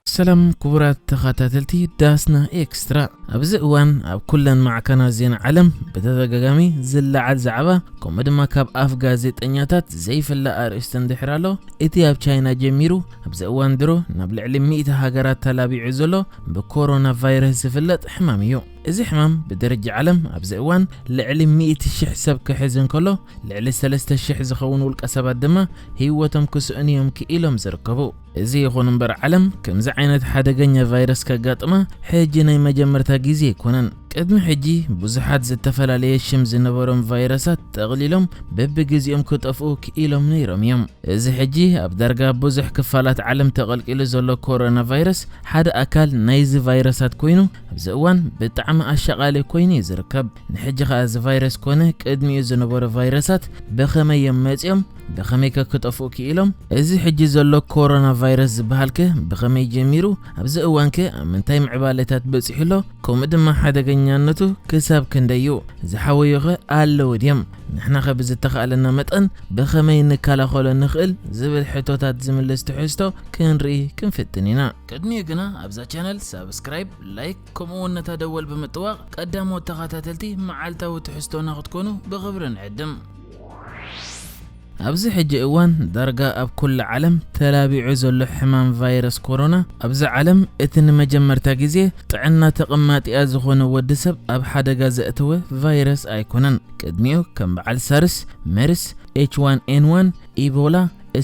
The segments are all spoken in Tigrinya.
ሰላም ክቡራት ተኸታተልቲ ዳስና ኤክስትራ። ኣብዚ እዋን ኣብ ኩለን ማዕከናት ዜና ዓለም ብተደጋጋሚ ዝለዓል ዛዕባ፣ ከምኡ ድማ ካብ ኣፍ ጋዜጠኛታት ዘይፍለ ኣርእስቲ እንድሕር ኣሎ፣ እቲ ኣብ ቻይና ጀሚሩ ኣብዚ እዋን ድሮ ናብ ልዕሊ ሚእቲ ሃገራት ተላቢዑ ዘሎ ብኮሮና ቫይረስ ዝፍለጥ ሕማም እዩ። እዚ ሕማም ብደረጃ ዓለም ኣብዚ እዋን ልዕሊ ሚእቲ ሽሕ ሰብ ክሕዝ እንከሎ፣ ልዕሊ ሰለስተ ሽሕ ዝኸውን ውልቀ ሰባት ድማ ህይወቶም ክስእኑ እዮም ክኢሎም ዝርከቡ። እዚ ይኹን እምበር፣ ዓለም ከምዚ ዓይነት ሓደገኛ ቫይረስ ከጋጥማ ሕጂ ናይ መጀመርታ ግዜ ኣይኮነን። ቅድሚ ሕጂ ብዙሓት ዝተፈላለየ ሽም ዝነበሮም ቫይረሳት ጠቕሊሎም በብግዜኦም ክጠፍኡ ክኢሎም ነይሮም እዮም። እዚ ሕጂ ኣብ ዳርጋ ብዙሕ ክፋላት ዓለም ተቐልቂሉ ዘሎ ኮሮና ቫይረስ ሓደ ኣካል ናይዚ ቫይረሳት ኮይኑ፣ ኣብዚ እዋን ብጣዕሚ ኣሻቓሊ ኮይኑ እዩ ዝርከብ። ንሕጂ ኸኣ እዚ ቫይረስ ኮነ ቅድሚኡ ዝነበሩ ቫይረሳት ብኸመይ እዮም መጺኦም? ብኸመይ ከ ክጠፍኡ ክኢሎም? እዚ ሕጂ ዘሎ ኮሮና ቫይረስ ዝበሃል ከ ብኸመይ ጀሚሩ? ኣብዚ እዋን ከ ኣብ ምንታይ ምዕባለታት በጺሑ ኣሎ? ከምኡ ድማ ሓደገኛነቱ ክሳብ ክንደይ እዩ? ዝሓወዩ ኸ ኣለዉ ድዮም? ንሕና ኸ ብዝተኻእለና መጠን ብኸመይ ንከላኸሎ ንኽእል ዝብል ሕቶታት ዝምልስ ትሕዝቶ ክንርኢ ክንፍትን ኢና። ቅድሚኡ ግና ኣብዛ ቻነል ሳብስክራይብ፣ ላይክ፣ ከምኡ እውን ነታ ደወል ብምጥዋቕ ቀዳሞት ተኸታተልቲ መዓልታዊ ትሕዝቶና ክትኮኑ ብኽብሪ ንዕድም። ኣብዚ ሕጂ እዋን ዳርጋ ኣብ ኩሉ ዓለም ተላቢዑ ዘሎ ሕማም ቫይረስ ኮሮና፣ ኣብዚ ዓለም እቲ ንመጀመርታ ግዜ ጥዕና ተቐማጢኣ ዝኾነ ወዲ ሰብ ኣብ ሓደጋ ዘእተወ ቫይረስ ኣይኮነን። ቅድሚኡ ከም በዓል ሳርስ፣ መርስ፣ ኤች ዋን ኤን ዋን፣ ኢቦላ፣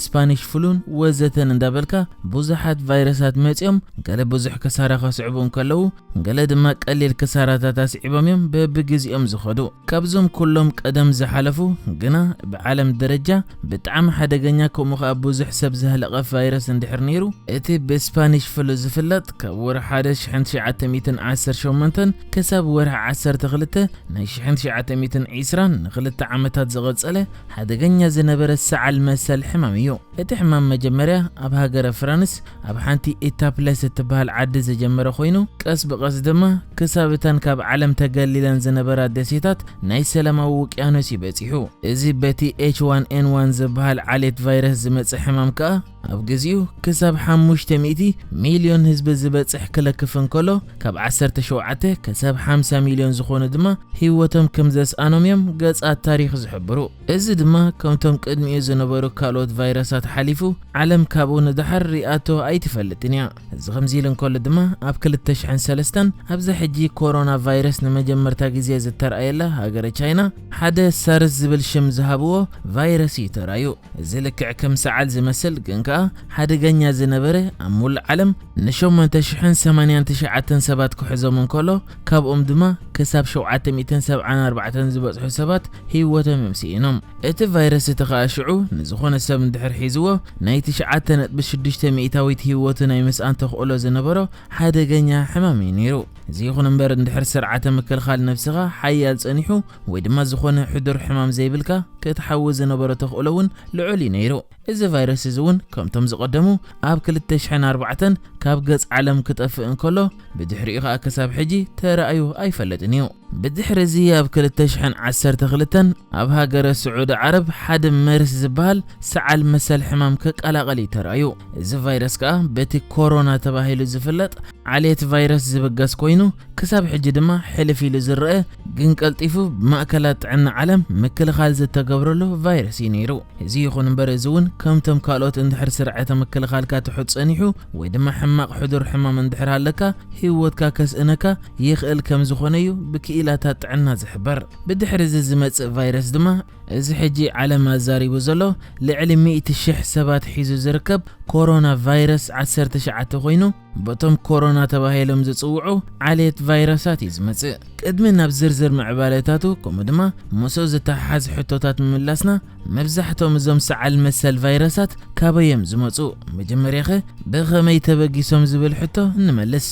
ስፓኒሽ ፍሉን ወዘተን እንዳበልካ ብዙሓት ቫይረሳት መጺኦም፣ ገለ ብዙሕ ክሳራ ከስዕቡ እንከለዉ፣ ገለ ድማ ቀሊል ክሳራታት ኣስዒቦም እዮም በብግዜኦም ዝኸዱ። ካብዞም ኩሎም ቀደም ዝሓለፉ ግና ብዓለም ደረጃ ብጣዕሚ ሓደገኛ፣ ከምኡ ኸኣ ብዙሕ ሰብ ዘህለቐ ቫይረስ እንድሕር ነይሩ፣ እቲ ብስፓኒሽ ፍሉ ዝፍለጥ፣ ካብ ወርሒ ሓደ ሽሕን ትሽዓተ ሚእትን ዓሰርተ ሸሞንተን ክሳብ ወርሒ ዓሰርተ ክልተ ናይ ሽሕን ትሽዓተ ሚእትን ዕስራን ንኽልተ ዓመታት ዝቐጸለ ሓደገኛ ዝነበረ ሰዓል መሰል ሕማም እዩ። እቲ ሕማም መጀመርያ ኣብ ሃገረ ፍራንስ ኣብ ሓንቲ ኢታፕለስ እትበሃል ዓዲ ዝጀመረ ኮይኑ፣ ቀስ ብቐስ ድማ ክሳብ እተን ካብ ዓለም ተገሊለን ዝነበራ ደሴታት ናይ ሰላማዊ ውቅያኖስ እዩ በጺሑ። እዚ በቲ ኤች ዋን ኤን ዋን ዝበሃል ዓሌት ቫይረስ ዝመጽእ ሕማም ከኣ ኣብ ግዚኡ ክሳብ ሓሙሽተ ሚእቲ ሚልዮን ህዝቢ ዝበጽሕ ክለክፍ እንከሎ፣ ካብ ዓሰርተ ሸውዓተ ክሳብ ሓምሳ ሚልዮን ዝኾኑ ድማ ህይወቶም ከም ዘስኣኖም እዮም ገጻት ታሪኽ ዝሕብሩ። እዚ ድማ ከምቶም ቅድሚኡ ዝነበሩ ካልኦት ቫይረሳት ሓሊፉ፣ ዓለም ካብኡ ንደሓር ሪኣቶ ኣይትፈልጥን እያ። እዚ ከምዚ ኢሉ እንከሎ ድማ፣ ኣብ ክልተ ሽሕን ሰለስተን ኣብዚ ሕጂ ኮሮና ቫይረስ ንመጀመርታ ግዜ ዝተረኣየላ ሃገረ ቻይና፣ ሓደ ሳርስ ዝብል ሽም ዝሃብዎ ቫይረስ እዩ ተራእዩ። እዚ ልክዕ ከም ሰዓል ዝመስል ግን ከኣ ሓደገኛ ዝነበረ፣ ኣብ ሙሉእ ዓለም ንሸሞንተ ሽሕን ሰማንያን ትሽዓተን ሰባት ክሕዞም እንከሎ፣ ካብኦም ድማ ክሳብ ሸውዓተ ሚእትን ሰብዓን ኣርባዕተን ዝበጽሑ ሰባት ህይወቶም እዮም ስኢኖም። እቲ ቫይረስ እቲ ከኣ ሽዑ ንዝኾነ ሰብ እንድሕር ሒዝዎ፣ ናይ ትሽዓተ ነጥቢ ሽዱሽተ ሚእታዊት ህይወቱ ናይ ምስኣን ተኽእሎ ዝነበሮ ሓደገኛ ሕማም እዩ ነይሩ። እዚ ይኹን እምበር፣ እንድሕር ስርዓተ ምክልኻል ነብስኻ ሓያል ጸኒሑ፣ ወይ ድማ ዝኾነ ሕዱር ሕማም ዘይብልካ፣ ክትሓዊ ዝነበሮ ተኽእሎ እውን ልዑል እዩ ነይሩ። እዚ ቫይረስ እዚ እውን ከምቶም ዝቐደሙ ኣብ ክልተ ሽሕን ኣርባዕተን ካብ ገጽ ዓለም ክጠፍእ እንከሎ፣ ብድሕሪኡ ኸኣ ክሳብ ሕጂ ተራእዩ ኣይፈልጥን እዩ። ብድሕሪ እዚ ኣብ ክልተ ሽሕን ዓሰርተ ክልተን ኣብ ሃገረ ስዑዲ ዓረብ ሓደ መርስ ዝበሃል ሰዓል መሰል ሕማም ክቀላቐል እዩ ተራእዩ። እዚ ቫይረስ ከኣ በቲ ኮሮና ተባሂሉ ዝፍለጥ ዓሌት ቫይረስ ዝብገስ ኮይኑ፣ ክሳብ ሕጂ ድማ ሕልፍ ኢሉ ዝረአ ግን ቀልጢፉ ብማእከላት ጥዕና ዓለም ምክልኻል ዝተገብረሉ ቫይረስ እዩ ነይሩ። እዚ ይኹን እምበር፣ እዚ እውን ከምቶም ካልኦት እንድሕር ስርዓተ ምክልኻልካ ትሑት ጸኒሑ ወይ ድማ ሕማቕ ሕዱር ሕማም እንድሕር ሃለካ፣ ህይወትካ ከስእነካ ይኽእል ከም ዝኾነ እዩ ብክኢላታት ጥዕና ዝሕበር። ብድሕሪ እዚ ዝመጽእ ቫይረስ ድማ፣ እዚ ሕጂ ዓለም ኣዛሪቡ ዘሎ፣ ልዕሊ ሚእቲ ሽሕ ሰባት ሒዙ ዝርከብ ኮሮና ቫይረስ ዓሰርተ ትሽዓተ ኮይኑ፣ በቶም ኮሮና ተባሂሎም ዝጽውዑ ዓሌት ቫይረሳት እዩ ዝመጽእ። ቅድሚ ናብ ዝርዝር ምዕባለታቱ፣ ከምኡ ድማ ምስኡ ዝተሓሓዝ ሕቶታት ምምላስና፣ መብዛሕትኦም እዞም ሰዓል መሰል ቫይረሳት ካበይ እዮም ዝመጹ? መጀመርያኸ ብኸመይ ተበጊሶም ዝብል ሕቶ ንመልስ።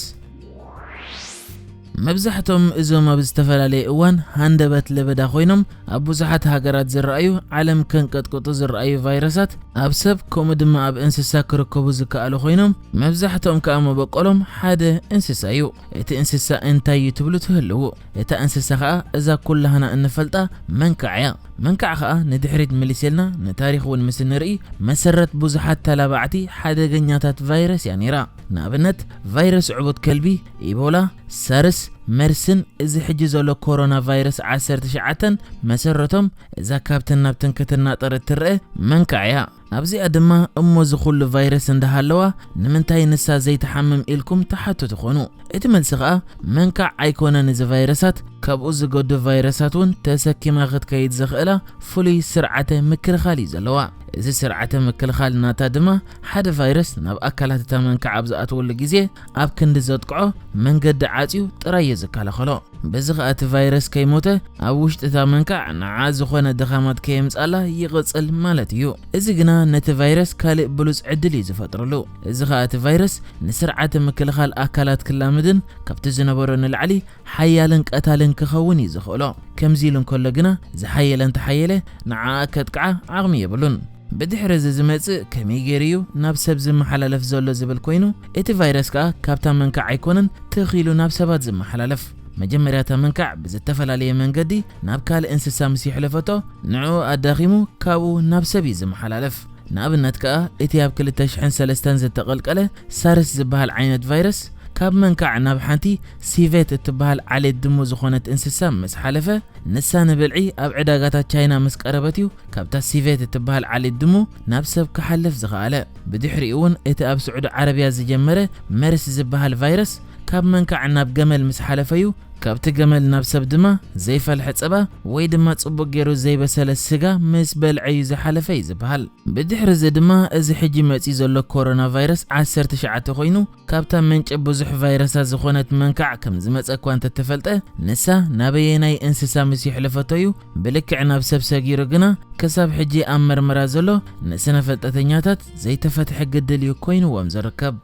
መብዛሕትኦም እዞም ኣብ ዝተፈላለየ እዋን ሃንደበት ለበዳ ኮይኖም ኣብ ብዙሓት ሃገራት ዝረኣዩ፣ ዓለም ከንቀጥቅጡ ዝረኣዩ ቫይረሳት፣ ኣብ ሰብ ከምኡ ድማ ኣብ እንስሳ ክርከቡ ዝከኣሉ ኮይኖም፣ መብዛሕትኦም ከኣ መበቆሎም ሓደ እንስሳ እዩ። እቲ እንስሳ እንታይ እዩ ትብሉ ትህልዉ። እታ እንስሳ ከኣ እዛ ኩላህና እንፈልጣ መንካዕ እያ። መንካዕ ኸኣ ንድሕሪት ምልስ ኢልና ንታሪኽ እውን ምስ ንርኢ፣ መሰረት ብዙሓት ተላባዕቲ ሓደገኛታት ቫይረስ እያ ነይራ። ንኣብነት፣ ቫይረስ ዕቡት ከልቢ፣ ኢቦላ፣ ሳርስ፣ መርስን እዚ ሕጂ ዘሎ ኮሮና ቫይረስ ዓሰርተ ትሽዓተን መሰረቶም እዛ ካብትን ናብትን ክትናጠር እትረአ መንካዕ እያ። ኣብዚኣ ድማ፣ እሞ እዚ ኩሉ ቫይረስ እንዳሃለዋ ንምንታይ ንሳ ዘይትሓምም ኢልኩም ትሓቱ ትኾኑ። እቲ መልሲ ኸኣ፣ መንካዕ ኣይኮነን፣ እዚ ቫይረሳት ካብኡ ዝገዱ ቫይረሳት እውን ተሰኪማ ክትከይድ ዘኽእላ ፍሉይ ስርዓተ ምክልኻል እዩ ዘለዋ። እዚ ስርዓተ ምክልኻል ናታ ድማ፣ ሓደ ቫይረስ ናብ ኣካላት እታ መንካዕ ኣብ ዝኣትወሉ ግዜ ኣብ ክንዲ ዘጥቅዖ መንገዲ ዓጽዩ ጥራይ እዩ ዝከላኸሎ። በዚ ኸኣ እቲ ቫይረስ ከይሞተ ኣብ ውሽጢ እታ መንካዕ ንዓ ዝኾነ ድኻማት ከየምጻላ ይቕጽል ማለት እዩ። እዚ ግና ነቲ ቫይረስ ካልእ ብሉጽ ዕድል እዩ ዝፈጥረሉ። እዚ ኸኣ እቲ ቫይረስ ንስርዓተ ምክልኻል ኣካላት ክላምድን ካብቲ ዝነበሮ ንላዕሊ ሓያልን ቀታልን ክኸውን እዩ ዝኽእሎ። ከምዚ ኢሉ እንከሎ ግና፣ ዝሓየለ እንተሓየለ ንዓኣ ከጥቅዓ ዓቕሚ የብሉን። ብድሕሪ እዚ ዝመጽእ ከመይ ገይሩ እዩ ናብ ሰብ ዝመሓላለፍ ዘሎ ዝብል ኮይኑ፣ እቲ ቫይረስ ከኣ ካብታ መንካዕ ኣይኮነን ትኽ ኢሉ ናብ ሰባት ዝመሓላለፍ። መጀመርያ እታ መንካዕ ብዝተፈላለየ መንገዲ ናብ ካልእ እንስሳ ምስ የሕለፈቶ፣ ንዕኡ ኣዳኺሙ ካብኡ ናብ ሰብ እዩ ዝመሓላለፍ። ንኣብነት ከኣ፣ እቲ ኣብ ክልተ ሽሕን ሰለስተን ዝተቐልቀለ ሳርስ ዝበሃል ዓይነት ቫይረስ፣ ካብ መንካዕ ናብ ሓንቲ ሲቬት እትበሃል ዓሌት ድሙ ዝኾነት እንስሳ ምስ ሓለፈ፣ ንሳ ንብልዒ ኣብ ዕዳጋታት ቻይና ምስ ቀረበት እዩ ካብታ ሲቬት እትበሃል ዓሌት ድሙ ናብ ሰብ ክሓልፍ ዝኸኣለ። ብድሕሪኡ እውን እቲ ኣብ ስዑዲ ዓረብያ ዝጀመረ መርስ ዝበሃል ቫይረስ ካብ መንካዕ ናብ ገመል ምስ ሓለፈ እዩ፣ ካብቲ ገመል ናብ ሰብ ድማ ዘይፈልሐ ጸባ ወይ ድማ ጽቡቕ ገይሩ ዘይበሰለ ስጋ ምስ በልዐ እዩ ዝሓለፈ እዩ ዝበሃል። ብድሕሪ እዚ ድማ እዚ ሕጂ መጺኡ ዘሎ ኮሮና ቫይረስ ዓሰርተ ትሽዓተ ኮይኑ፣ ካብታ ምንጪ ብዙሕ ቫይረሳት ዝኾነት መንካዕ ከም ዝመጸ እኳ እንተተፈልጠ፣ ንሳ ናበየናይ እንስሳ ምስ የሕለፈቶ እዩ ብልክዕ ናብ ሰብ ሰጊሩ ግና ክሳብ ሕጂ ኣብ መርመራ ዘሎ ንስነ ፍልጠተኛታት ዘይተፈትሐ ግድል እዩ ኮይንዎም ዝርከብ።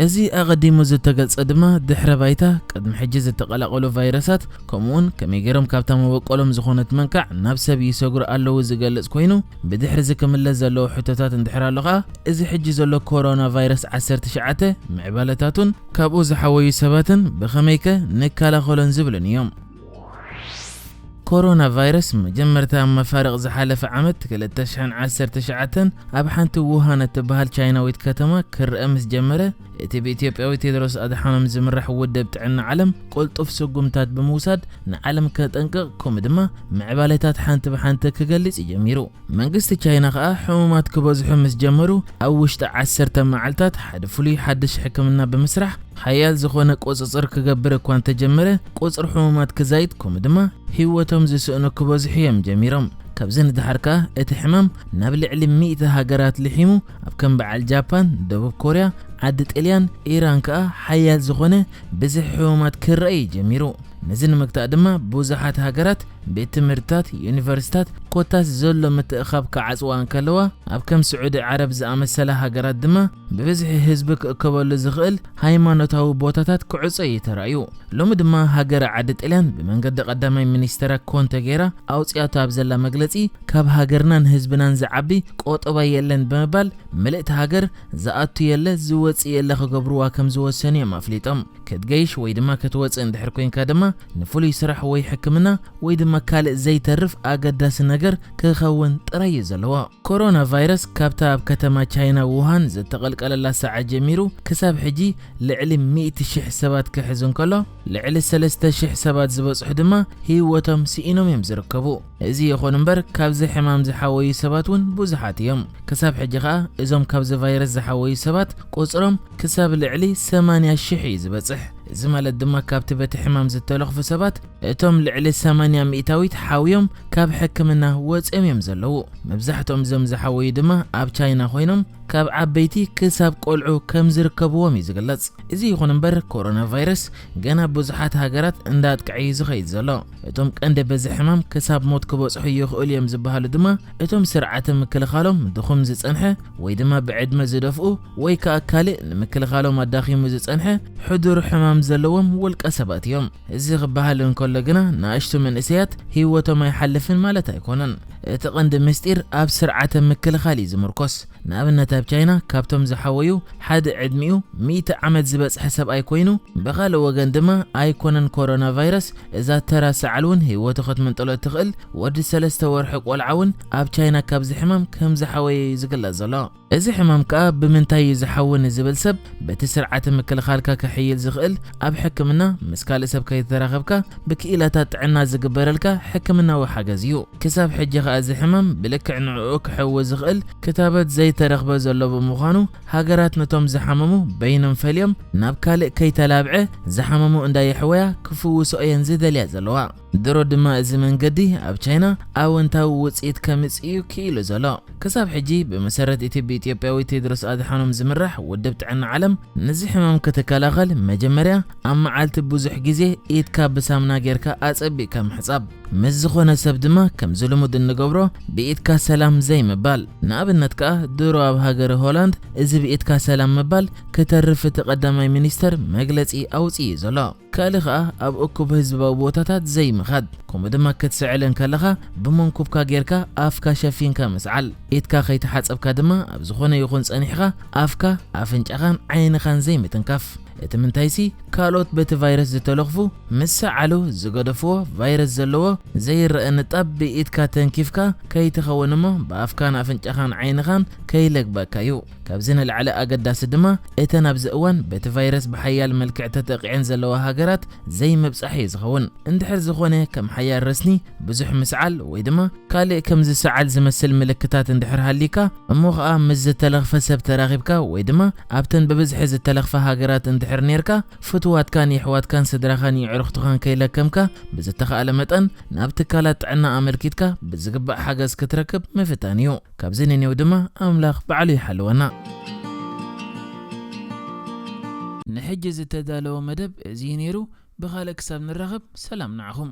እዚ ኣቐዲሙ ዝተገልጸ ድማ ድሕረ ባይታ ቅድሚ ሕጂ ዝተቐላቐሉ ቫይረሳት ከምኡውን ከመይ ገይሮም ካብታ መበቆሎም ዝኾነት መንካዕ ናብ ሰብ ይሰግሩ ኣለዉ ዝገልጽ ኮይኑ፣ ብድሕሪ እዚ ክምለስ ዘለዎ ሕቶታት እንድሕር ኣሎ ኸኣ፣ እዚ ሕጂ ዘሎ ኮሮና ቫይረስ ዓሰርተ ትሽዓተ ምዕባለታቱን ካብኡ ዝሓወዩ ሰባትን ብኸመይከ ንከላኸሎን ዝብልን እዮም። ኮሮና ቫይረስ መጀመርታ ኣብ መፋርቕ ዝሓለፈ ዓመት ክልተ ሽሕን ዓሰርተ ትሽዓተን ኣብ ሓንቲ ውሃን እትበሃል ቻይናዊት ከተማ ክረአ ምስ ጀመረ፣ እቲ ብኢትዮጵያዊ ቴድሮስ ኣድሓኖም ዝምራሕ ውድብ ጥዕና ዓለም ቅልጡፍ ስጉምታት ብምውሳድ ንዓለም ከጠንቅቕ፣ ከምኡ ድማ ምዕባለታት ሓንቲ ብሓንቲ ክገልጽ እዩ ጀሚሩ። መንግስቲ ቻይና ኸኣ ሕሙማት ክበዝሑ ምስ ጀመሩ፣ ኣብ ውሽጢ ዓሰርተ መዓልታት ሓደ ፍሉይ ሓድሽ ሕክምና ብምስራሕ፣ ሓያል ዝኾነ ቁጽጽር ክገብር እኳ እንተጀመረ፣ ቁጽሪ ሕሙማት ክዛይድ፣ ከምኡ ድማ ህይወቶም ዝስእኑ ክበዝሑ እዮም ጀሚሮም። ካብዚ ንደሓር ከኣ እቲ ሕማም ናብ ልዕሊ ሚእቲ ሃገራት ልሒሙ፣ ኣብ ከም በዓል ጃፓን፣ ደቡብ ኮርያ፣ ዓዲ ጥልያን፣ ኢራን ከኣ ሓያል ዝኾነ ብዝሒ ሕሙማት ክረኣይ ጀሚሩ። ነዚ ንምግታእ ድማ ብዙሓት ሃገራት ቤት ትምህርትታት፣ ዩኒቨርሲታት ኮታስ ዘሎ ምትእኻብ ክዓጽዋ እንከለዋ፣ ኣብ ከም ስዑዲ ዓረብ ዝኣመሰላ ሃገራት ድማ ብብዝሒ ህዝቢ ክእከበሉ ዝኽእል ሃይማኖታዊ ቦታታት ክዕጾ እዩ ተራእዩ። ሎሚ ድማ ሃገረ ዓዲ ጥልያን ብመንገዲ ቀዳማይ ሚኒስተራ ኮንተ ገይራ ኣውጽኣቶ ኣብ ዘላ መግለጺ፣ ካብ ሃገርናን ህዝብናን ዝዓቢ ቆጠባ የለን ብምባል፣ ምልእቲ ሃገር ዝኣቱ የለ ዝወጽእ የለ ክገብርዋ ከም ዝወሰኑ እዮም ኣፍሊጦም። ክትገይሽ ወይ ድማ ክትወጽእ እንድሕር ኮይንካ ድማ ንፍሉይ ስራሕ ወይ ሕክምና ወይ ድማ ካልእ ዘይተርፍ ኣገዳሲ ነገር ክኸውን ጥራይ እዩ ዘለዎ። ኮሮና ቫይረስ ካብታ ኣብ ከተማ ቻይና ውሃን ዝተቐልቀለላ ሰዓት ጀሚሩ ክሳብ ሕጂ ልዕሊ ሚእቲ ሽሕ ሰባት ክሕዝ እንከሎ፣ ልዕሊ ሰለስተ ሽሕ ሰባት ዝበጽሑ ድማ ህይወቶም ስኢኖም እዮም ዝርከቡ። እዚ ይኹን እምበር፣ ካብዚ ሕማም ዝሓወዩ ሰባት እውን ብዙሓት እዮም። ክሳብ ሕጂ ኸኣ እዞም ካብዚ ቫይረስ ዝሓወዩ ሰባት ቁጽሮም ክሳብ ልዕሊ ሰማንያ ሽሕ እዩ ዝበጽሕ። እዚ ማለት ድማ ካብቲ በቲ ሕማም ዝተለኽፉ ሰባት እቶም ልዕሊ ሰማንያ ሚእታዊት ሓውዮም ካብ ሕክምና ወጺኦም እዮም ዘለዉ። መብዛሕትኦም እዞም ዝሓወዩ ድማ ኣብ ቻይና ኮይኖም ካብ ዓበይቲ ክሳብ ቆልዑ ከም ዝርከብዎም እዩ ዝግለጽ። እዚ ይኹን እምበር ኮሮና ቫይረስ ገና ብዙሓት ሃገራት እንዳኣጥቅዐ እዩ ዝኸይድ ዘሎ። እቶም ቀንዲ በዚ ሕማም ክሳብ ሞት ክበጽሑ ይኽእሉ እዮም ዝበሃሉ ድማ እቶም ስርዓተ ምክልኻሎም ድኹም ዝጸንሐ ወይ ድማ ብዕድመ ዝደፍኡ ወይ ከኣ ካልእ ንምክልኻሎም ኣዳኺሙ ዝጸንሐ ሕዱር ሕማም ዘለዎም ውልቀ ሰባት እዮም። እዚ ክበሃል እንከሎ ግና ንኣሽቱ መንእሰያት ህይወቶም ኣይሓልፍን ማለት ኣይኮነን። እቲ ቀንዲ ምስጢር ኣብ ስርዓተ ምክልኻል እዩ ዝምርኮስ። ንኣብነት ኣብ ቻይና ካብቶም ዝሓወዩ ሓደ ዕድሚኡ ሚእቲ ዓመት ዝበጽሐ ሰብኣይ ኮይኑ፣ ብኻልእ ወገን ድማ ኣይኮነን ኮሮና ቫይረስ፣ እዛ ተራ ሰዓል እውን ህይወቱ ክትምንጥሎ እትኽእል ወዲ ሰለስተ ወርሒ ቆልዓ እውን ኣብ ቻይና ካብዚ ሕማም ከም ዝሓወየ እዩ ዝግለጽ ዘሎ። እዚ ሕማም ከኣ ብምንታይ እዩ ዝሓዊ ንዝብል ሰብ፣ በቲ ስርዓተ ምክልኻልካ ክሕይል ዝኽእል ኣብ ሕክምና ምስ ካልእ ሰብ ከይተራኸብካ ብክኢላታት ጥዕና ዝግበረልካ ሕክምናዊ ሓገዝ እዩ። ክሳብ ሕጂ ከኣ እዚ ሕማም ብልክዕ ንዕኡ ክሕዊ ዝኽእል ክታበት ዘይተረኽበ ዘሎ ብምዃኑ፣ ሃገራት ነቶም ዝሓመሙ በይኖም ፈልዮም ናብ ካልእ ከይተላብዐ ዝሓመሙ እንዳየሕወያ ክፍውሶ እየን ዝደልያ ዘለዋ። ድሮ ድማ እዚ መንገዲ ኣብ ቻይና ኣወንታዊ ውጽኢት ከምጽእ እዩ ክኢሉ ዘሎ። ክሳብ ሕጂ ብመሰረት እቲ ብኢትዮጵያዊ ቴድሮስ ኣድሓኖም ዝምራሕ ውድብ ጥዕና ዓለም፣ ነዚ ሕማም ክትከላኸል መጀመርያ ኣብ መዓልቲ ብዙሕ ግዜ ኢድካ ብሳምና ጌርካ ኣጸቢቕካ ምሕጻብ፣ ምስ ዝኾነ ሰብ ድማ ከምዚ ልሙድ እንገብሮ ብኢድካ ሰላም ዘይምባል። ንኣብነት ከኣ ድሮ ኣብ ሃገረ ሆላንድ እዚ ብኢድካ ሰላም ምባል ክተርፍ እቲ ቀዳማይ ሚኒስተር መግለጺ ኣውጺኡ ዘሎ። ካልእ ከኣ ኣብ እኩብ ህዝባዊ ቦታታት ዘይምኻድ፣ ከምኡ ድማ ክትስዕል እንከለኻ ብመንኩብካ ጌርካ ኣፍካ ሸፊንካ ምስዓል፣ ኢድካ ከይተሓጸብካ ድማ ኣብ ዝኾነ ይኹን ጸኒሕካ ኣፍካ፣ ኣፍንጫኻን ዓይንኻን ዘይምትንካፍ። እቲ ምንታይሲ ካልኦት በቲ ቫይረስ ዝተለኽፉ ምስ ሰዓሉ ዝገደፍዎ ቫይረስ ዘለዎ ዘይረአ ንጣብ ብኢድካ ተንኪፍካ ከይትኸውን እሞ ብኣፍካን ኣፍንጫኻን ዓይንኻን ከይለግበካ እዩ። ካብዚ ንላዕሊ ኣገዳሲ ድማ እተን ኣብዚ እዋን በቲ ቫይረስ ብሓያል መልክዕ ተጠቒዐን ዘለዋ ሃገራት ዘይምብጻሕ እዩ ዝኸውን። እንድሕር ዝኾነ ከም ሓያል ረስኒ፣ ብዙሕ ምስዓል ወይ ድማ ካልእ ከም ዝሰዓል ዝመስል ምልክታት እንድሕር ሃሊካ፣ እሞ ኸኣ ምስ ዝተለኽፈ ሰብ ተራኺብካ ወይ ድማ ኣብተን ብብዝሒ ዝተለኽፋ ሃገራት እንድሕር ኔርካ፣ ፍቱዋትካን የሕዋትካን ስድራኻን የዕሩኽትኻን ከይለከምካ ብዝተኻእለ መጠን ናብ ትካላት ጥዕና ኣመልኪትካ ብዝግባእ ሓገዝ ክትረክብ ምፍታን እዩ። ካብዚ ንኔው ድማ ኣምላኽ ባዕሉ ይሓልወና። ንሕጂ ዝተዳለወ መደብ እዚ እዩ ነይሩ። ብኻልእ ክሳብ ንራኸብ ሰላም ንዓኹም።